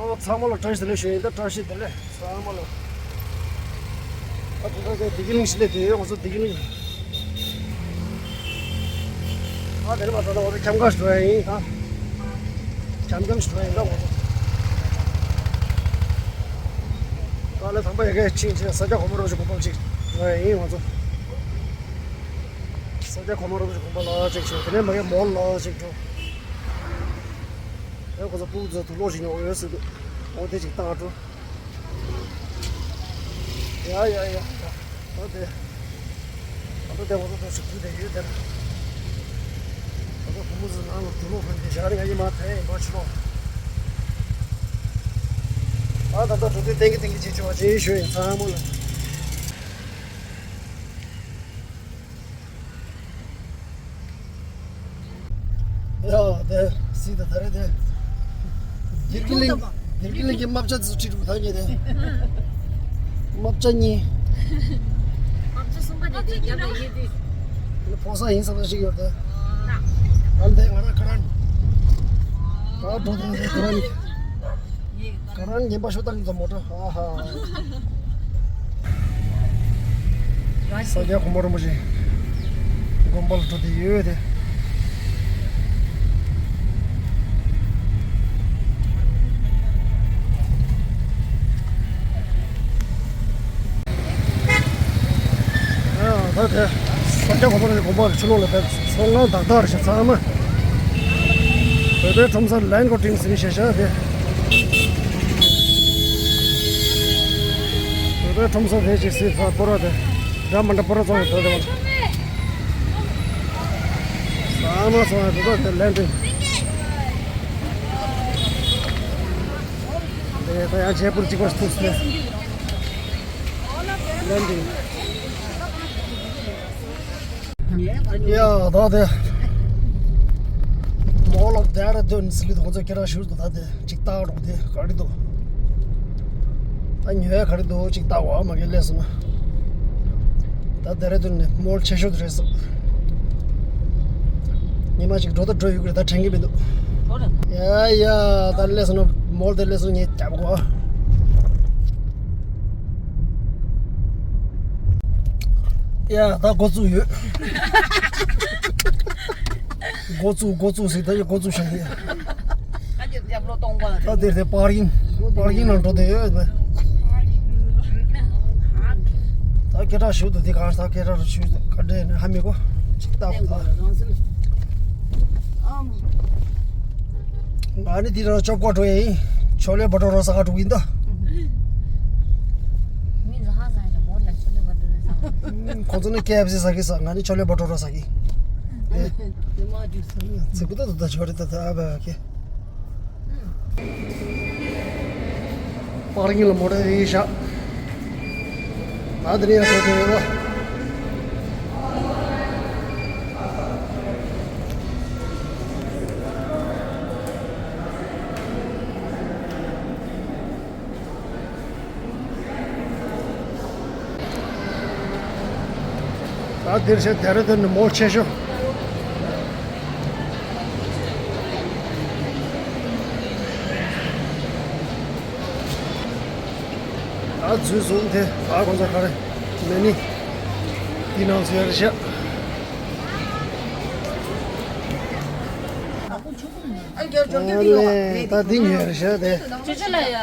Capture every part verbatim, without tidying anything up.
ཨོ་ཚང་མ་ལ་བཀྲ་ཤིས་བདེ་ལེགས་ཞུ་ཡིན། ད་བཀྲ་ཤིས་བདེ་ལེགས་ཚང་མ་ལ། ཨ་ད་ད་བདེ་སྐྱིད་གླིང་ཞིག་སླེབས་དེ་ཡོད། ང་ཚོ་བདེ་སྐྱིད་གླིང་། ཨ་དེ་ནས་མར་ད་ལྟ་ང་ཚོ་འཁྱམ་ཁ་ཞིག་འགྲོ་ཡ་ཡིན། ཨ་འཁྱམ་འཁྱམ་ཞིག་འགྲོ་ཡ་ཡིན་ད་ང་ཚོ། ད་ལས་དང་པ་ཡ་གིར་ཕྱིན་བྱས་ས་སྐྱ་གོང་མ་རིན་པོ་ཆེ་དགོན་པ་ཅིག་འགྲོ་ཡ་ཡིན་ང་ཚོ། ས་སྐྱ་གོང་མ་རིན་པོ་ཆེ་དགོན་པ་ལ་ཅིག་ཞོག་དེ་ནས་མ་གི་མོལ་ལ་ཅིག་འགྲོ། ཨེ་ཁོ་ཚོ་ཕྲུ་གུ་ཚོ་དུག་སློག་བྱེད་མྱོང་ཡོད་ཟེར་འདུག་ཨོ་དེ་ཅིག་བལྟ་འགྲོ། ཡ་ཡ་ཡ། ཨོ་དེ། ཨོ་དེ་ཁོ་ཚོ་ཚོ་ཞིག་དུག་དེ་ཡོད་དེ། ཁོ་ཚོ་བུ་མོ་ཚོ་ནང་ལ་དུག་སློག་ཕན་དེ་བཞག་ནས་ང་གཉིས་མ་ཐད་ཡིན་པ་ཕྱི་ལོགས། ཨ་ད་ལྟ་འགྲོ་དུས་ཏན་གི་ཏན་གི་བྱེད་ཆོག་ཅེས་ཞུ་ཡིན་ཚང་མ་ལ། ཡ་དེ་སྲིད་དེ་ད་རེད་དེ། སྒེར་གྱི་གླིང་། སྒེར་གྱི་གླིང་གི་རྨ་བྱ་ཚོ་ཁྲིད་འགྲོ་ད་ཉེ་དེ། རྨ་བྱ་གཉིས། རྨ་བྱ་གསུམ་པ་དེ་དེ་རྒྱབ་ལ་ཡོད་དུས། ཕོ་གསར་ཡིན་བསམ་ས་ཞིག་ཡོད་དེ། ཨ་ལ་དེ་ང་རང་ཁ་རང་། ད་འགྲོ་དེ་དེ་ཁ་རང་། ཁ་རང་ཉན་པ་ཤོ་ཏང་ཙམ་མོ་ཏྲ་ཧ་ཧ། ས་སྐྱ་གོང་མ་རིན་པོ་ཆེ་དགོན་པ་ལ་འགྲོ་དེ་ཡོད་དེ། ཨ་ད་དེ་ས་སྐྱ་གོང་མ་རིན་པོ་ཆེ་དགོན་པ་གི་ཕྱི་ལོགས་ལ་ཕེབས་ཚོང་ཁང་བདག་བདག་རེད་ཤག་ཚང་མ། བོད་པའི་ཁྲོམ་ས་ལན་ཀོ་ཏིང་ཟིན་ཤེས་ཤག་དེ། བོད་པའི་ཁྲོམ་ས་དེ་ཅིག་སྲིད་ཚ་པོ་ར་དེ་འདྲ་མ་འདྲ་པོ་ར་ཚོང་ཡོད་དོ་དེ་བ། ས་མ་ཚོང་ཡོད་དོ་དེ་ལན་ཏིང་། དེ་ད་ཡང་ཇེ་པུར་གཅིག་པ་ཐུག་སོང་། ལན་ཏིང་། ཡ་ད་དེ། མོལ་ཨོཕ་ཌེ་ར་ཌུན་ཟེར་གི་འདུག་ཁོ་ཚོས་སྐད་གྲགས་ཞུ་འདུག་ད་དེ་གཅིག་བལྟ་རོགས་དེ་ག་རེ་འདུག་ད་ཉོ་ཡ་ག་རེ་འདུག་གཅིག་བལྟ་བ་མ་གི་སླེབས་སོང་ན། ད་ཌེ་ར་ཌུན་ནས་མོལ་ཆེ་ཤོས་དེ་རེད་སོང་། ཉི་མ་གཅིག་འགྲོ་ད་འགྲོ་ཡོད་གི་རེད། ད་དྲན་གི་མི་འདུག་ཡ་ཡ་ད་སླེབས་སོང་ན་མོལ་དེ་སླེབས་སོང་ངས་རྒྱབ་གོ། ཡ་ད་འགོ་བཙུགས་ཡོད། འགོ་བཙུགས་འགོ་བཙུགས་ཟེར་ད་ཡི་འགོ་བཙུགས་བཞག་གི། ད་དེར་དེ་པར་ཀིང་པར་ཀིང་ནང་འགྲོ་དེ་ཡོད་པས། ད་སྐད་གྲགས་ཞུ་འདུག་དེ་གང་ས་སྐད་གྲགས་ཞུ་ག་འདྲས་ནས་ཧ་མི་གོ་ཅིག་ལྟ་བུ་ད། ང་ནི་དེ་རང་ཅོབ་ཀོ་འགྲོ་ཡིན། ཆོ་ལེ་བ་ཏོ་རོ་ཟ་ག་འགྲོ་གི་ཡིན་ད། མི་ལ་ཧ་ས་ཡ་མོ་ལ་ཆོ་ལེ་བ་ཏོ་རོ་ཟ་ག་ཁོང་ཚོ་ནི་ཀེ་ཨེཕ་སི་ཟ་གི་ཟ། ང་ནི་ཆོ་ལེ་བ་ཏོ་རོ་ཟ་གི། ཚིག་པོ་ད་ད་ད་ཆོ་རེ་ད་ད་ཨ་བ་ཀེ། པར་ཀིང་ལ་མོ་ཊ་ཡིན་ཤག་ད་དེ་ནས་ཡང་ཐོག་ཐོག་ཡོད་པ། ད་འདིར་བྱས་ཌེ་ར་ཌུན་ནི་མོལ་ཆེ་ཤོས། ད་འཛུལ་སོང་དེ་ཨ་ཁོང་ཚོ་ག་རེ་མེད་ནི་འདི་ནང་ཚུད་ཡ་རེད་ཤག་ཨ་ལས་ད་འདི་ཉོས་རེད་ཤག་དེ། ཅོ་ཅོ་ལ་ཡ།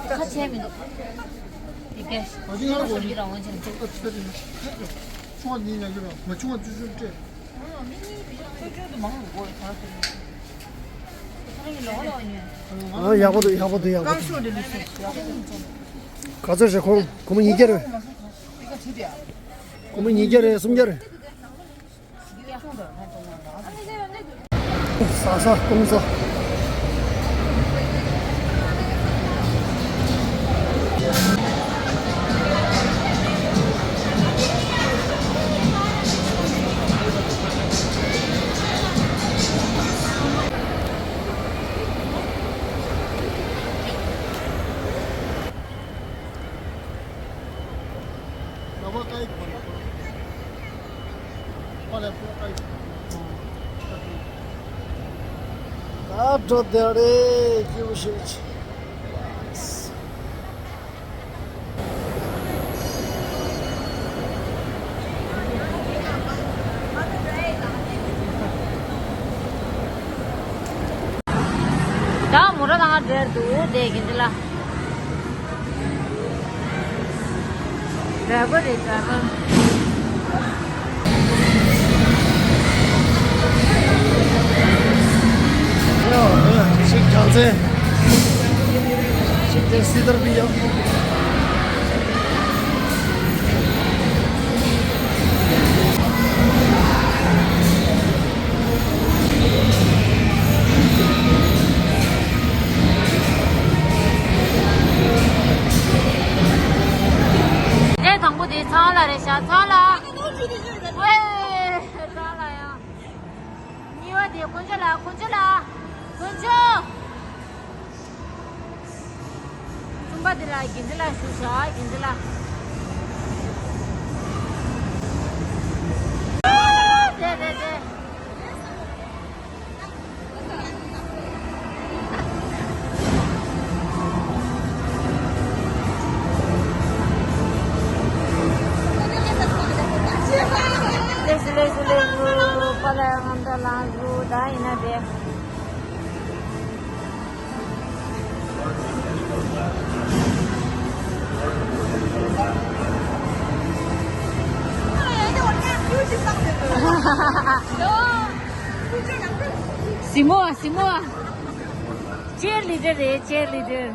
ཁ་ཆེ་མི་འདུག་དེ་གས། ཆུང་བ་ཉིད་ཉག་གི་ར་མ་ཆུང་བ་བཅུ་བཅུ་སྤྲད། ཨ་ཡག་པོ་འདུག་ཡག་པོ་འདུག་ཡག་པོ་འདུག་ག་ཚོད་རེད་ཁོང་ཁོང་མོ་ཉིས་བརྒྱ་རེད། ཁོང་མོ་ཉིས་བརྒྱ་རེད་སུམ་བརྒྱ་རེད། ཟ་ས་བཏུང་ས། ཨ་འགྲོ་དེ་རེད་སྐྱིད་པོ་ཞིག་ཆེ། ད་མོ་ར་དང་འབྲེལ་འདུག་དེ་གིན་དེ་ལ། འདྲ་པོ་རེད་འདྲ་པོ། ཡ་ཡ་ཞིག་ཅང་ཚེ། ཞིག་ཏེ་སི་དར་བི་ཡ། དེ་དང་པོ་དེ་ཚང་ལ་རེད་ཤག་ཚང་ལ། ཝེ། ཚང་ལ་ཡ། གཉིས་པ་དེ་དཀོན་མཆོག་ལ་དཀོན་མཆོག་ལ། དཀོན་མཆོག་གསུམ་པ་དེ་ལ་དགེ་འདུན་ལ་ཞུ་བྱ་དགེ་འདུན་ལ། དེ་དེ་དེ། ལེགས་སོ་ལེགས་སོ་ལེགས་སོ། པ་ལ་ང་འདྲ་ལང་རུ་ད་ཡིན་ན་དེ། སི་མོ་སི་མོ། ཅེར་ལི་ཌར་རེད་ཅེར་ལི་ཌར།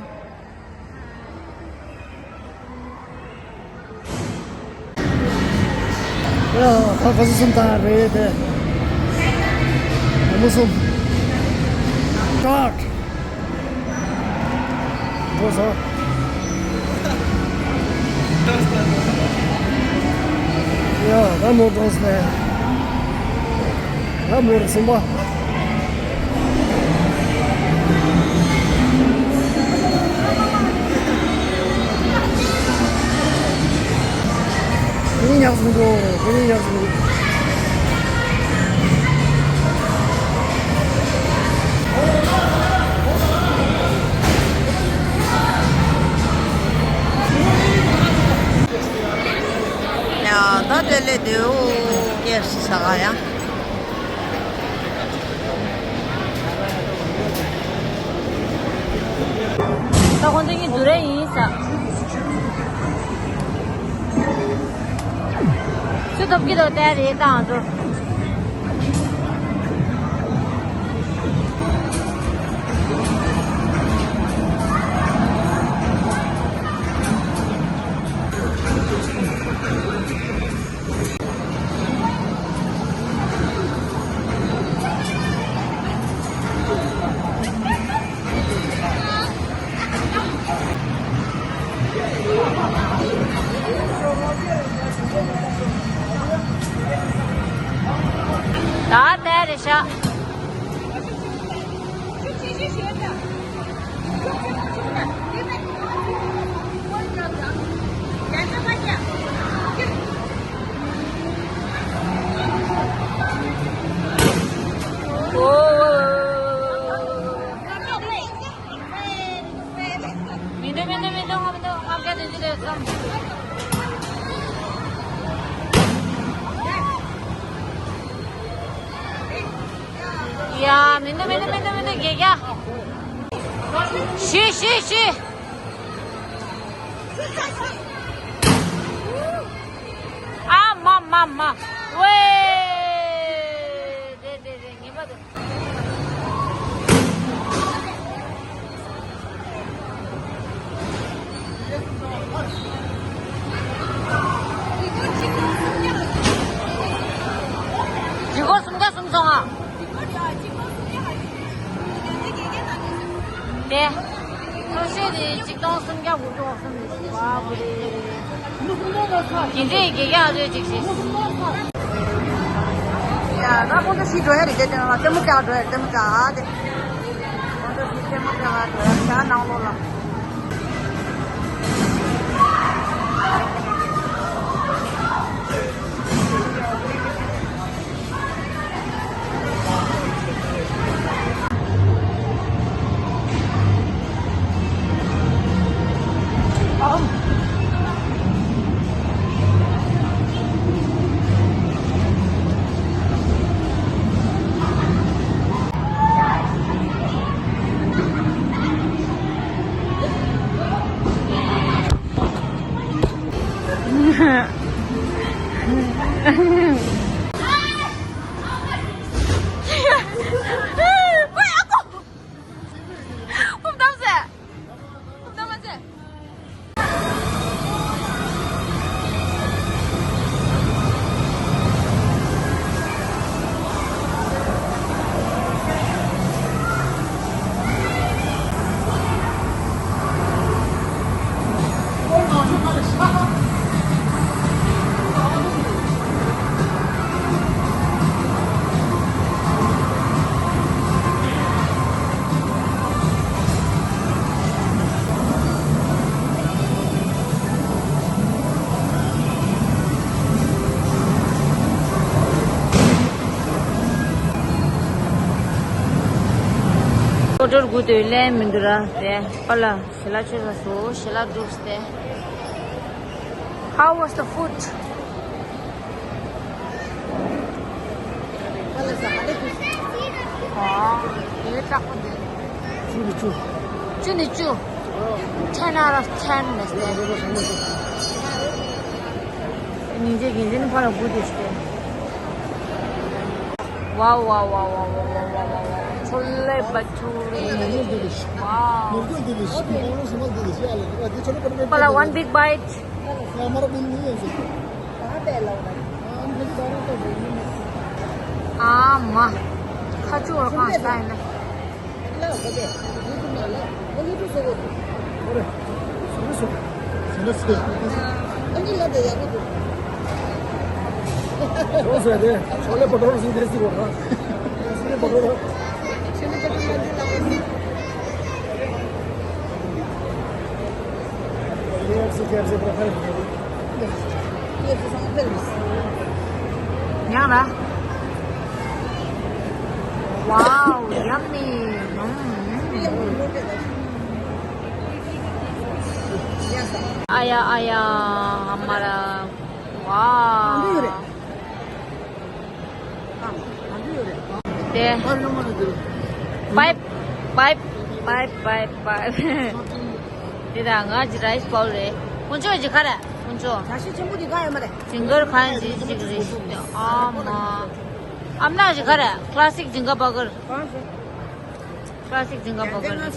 ཡ། ད་ག་ཚོད་སོང་ད་རེད་དེ། ཨ་མོ་སོང་། སྟཱཊ། འགྲོ་སོང་། ཡ། ད་མོ་འགྲོ་སོང་ནས། ད་མོ་རེ་སོང་པ། ཁོ་གཉིས་ཉག་སོང་འགྲོ། ཁོ་གཉིས་ཉག་སོང་འགྲོ། ཡ། ད་དེ་ལས་དེའོ། ཀེ་ཨེཕ་སི་ཟ་ག་ཡ། ད་ཁོང་ཚོ་གཉིས་འཛུལ་རན་ཡིན་ས། སུ་ཐོབ་ཀྱི་འདུག་ལྟ་རེད་ད་ང་ཚོ། ད་ལྟ་རེད་ཤག་མི་འདུག་མི་འདུག་མི་འདུག་ང་མི་འདུག་ང་བརྒྱ་དོན་གཅིག་རེད་བསམ། ཡ། མི་འདུག་མི་འདུག་མི་འདུག་མི་འདུག་བརྒྱད་བརྒྱ། བཞི་བཞི་བཞི། ཨ་མ་མ་མ། ཝེ། རེད་རེད་རེད། ངེས་པར་དུ། གཅིག་སྒོར་སུམ་བརྒྱ་གསུམ་སོང་ཨ། དེ། ཐོ་ཤེས་དེ་གཅིག་སྟོང་སུམ་བརྒྱ་དགུ་བཅུ་གོ་གསུམ་རེད། ཝ་བུ་རེད། དེ་འདྲའི་དགེ་རྒན་ཨ་ཚོས་ཅིག་བྱས། ཡ། ད་ཁོང་ཚོ་ཤི་འགྲོ་ཡ་རེད་དེ། ལྟད་མོ་བལྟ་འགྲོ་ཡ་རེད། ལྟད་མོ་བལྟ་ཨ་དེ། ཁོང་ཚོ་ཤི་ལྟད་མོ་བལྟ་འགྲོ་ཡ་རེད། ནང་ལོགས་ལ། ཧོ་ཊེལ་གུ་དེ་ལེན་མི་འདུག་ར་དེ་པ་ལ་ཞལ་ལག་མཆོད་ས་སུ་ཞལ་ལག་འདུག་སྟེ། How was the food? ཨ། དེ་དྲག་པོ་འདུག་བཅུ་ནས་བཅུ། བཅུ་ནས་བཅུ། Ten out of ten ལབ་སྟེ། སྙིང་རྗེ་གི་འཛིན་ཕ་ལ་དགུ་དེ་ཞིག་སྟེ། Wow, wow, wow, wow, wow, wow, wow, wow. Chole bhature. Wow. Pala, one big bite. ཨ་མ། ཁ་ཆུ་བར་གང་ས་ཡིན་ན། ཡང་ལ། Wow, yummy. ཨ་ཡ་ཨ་ཡ། ཨ་མ་ར། Wow. དེ། Bye, bye, bye, bye, bye. དེ་ད་ང་ཅི་རའི་སི་བོལ་རེད། ཁོང་ཚོ་ཅི་ག་རེད། ཁོང་ཚོ། ཇ་ཤི་ཆེན་པོ་དེ་ག་ཡོད་མ་རེད། ཇིང་གར་ཁང་ཅི་ཞིག་རེད། ཨ་མ། ཨམ་ན་ཅི་ག་རེད། ཀ་ལ་སིག་ཇིང་གར་བར་གར། ཀ་ལ་སིག་ཇིང་གར་བར་གར་རེད།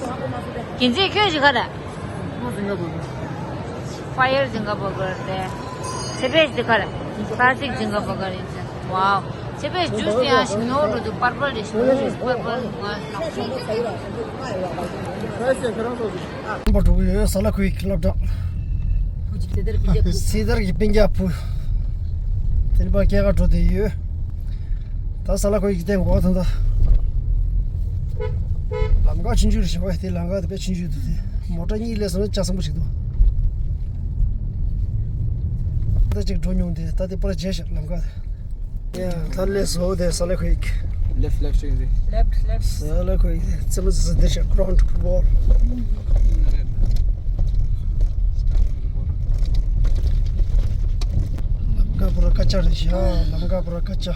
རྒྱན་ཆས་ཁྱོད་ཅི་ག་རེད། ཕ་ཡར་ཇིང་གར་བར་གར་རེད། ཚེ་འཕེལ་ཅི་ག་རེད། ཀ་ལ་སིག་ཇིང་གར་བར་གར་རེད། Wow. ཚེ་འཕེལ་ཇུས་དེ་ཡང་ཞིམ་ནོ་འགྲོ་འདུག་པར་པལ་རེད། ཞིམ་ནོ་རེད། པར་པལ་ང་ལག་ཤོང་། པར་པལ་ང་ལག་ཤོང་། པར་པལ་ང་ལག་ཤོང་། པར་པལ་ང་ལག་ཤོང་། སློབ་གྲྭ། སེ་དར་གྱི་སྤུན་ཀྱག་བུ། དེ་ནི་པ་སྐྱེས་ཀ་འགྲོ་དེ་ཡོད། ད་ས་ལ་ཁོ་ཡིག་སྟེང་གོ་ཐོན་ད། ལམ་ཁ་ཆུང་ཆུང་རེད་ཞེས་པ་དེ་ལམ་ཁ་དེ་དཔེ་ཆུང་ཆུང་འདུག་དེ་མོ་ཊ་གཉིས་སླེབས་སོང་ན་ལྕགས་ཟམ་པོ་ཞིག་འདུག་ད་ཅིག་འགྲོ་མྱོང་དེ་ད་དེ་པར་བརྗེད་ཤག་ལམ་ཁ་དེ། ཡ་ད་སླེབས་སོང་དེ་ས་ལ་ཁོ་ཡིག Left, left, straight. Left, left. ས་ལ་ཁོ་ཡིག་ཙི་མ་ཙི་ཙི་འདིར་ཤག་ground football. ལམ་ཁ་པུ་ར་ཀ་ཅ་རེད་ཤག་ལམ་ཁ་པུ་ར་ཀ་ཅ།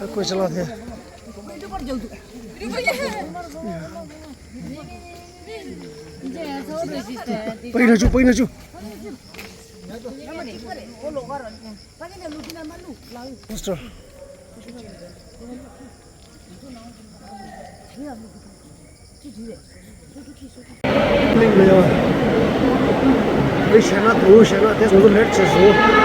ད་ཁོས་ཅི་ལ་དེ། པའི་ན་ཆུ། པའི་ན་ཆུ། སི་ཊར། མིག་མི་ཡོང་། དེ་བྱས་ན་དུ་བྱས་ན་དེ་ཚོ་ལེགས་བྱས་སོང་།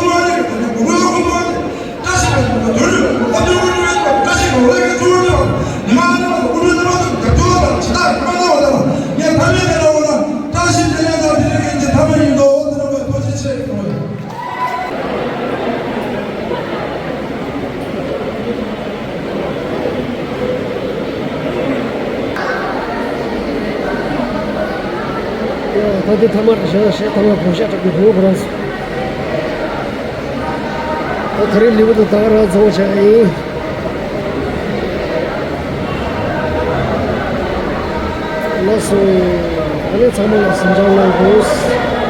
ད་ལྟའི་ཐ་མག་གཞན་ཞེ་ཐ་མག་གོང་ཤ་དྲག་པའི་ཧུ་བོ་རང་སོ། ད་ད་རེས་ལེའུ་དང་ད་ག་རང་རྫོང་ཆགས་ཡིན། ལགས་སོ། ད་ནས་ཚང་མ་ལ་སེམས་ཅན་ལ་དགོས།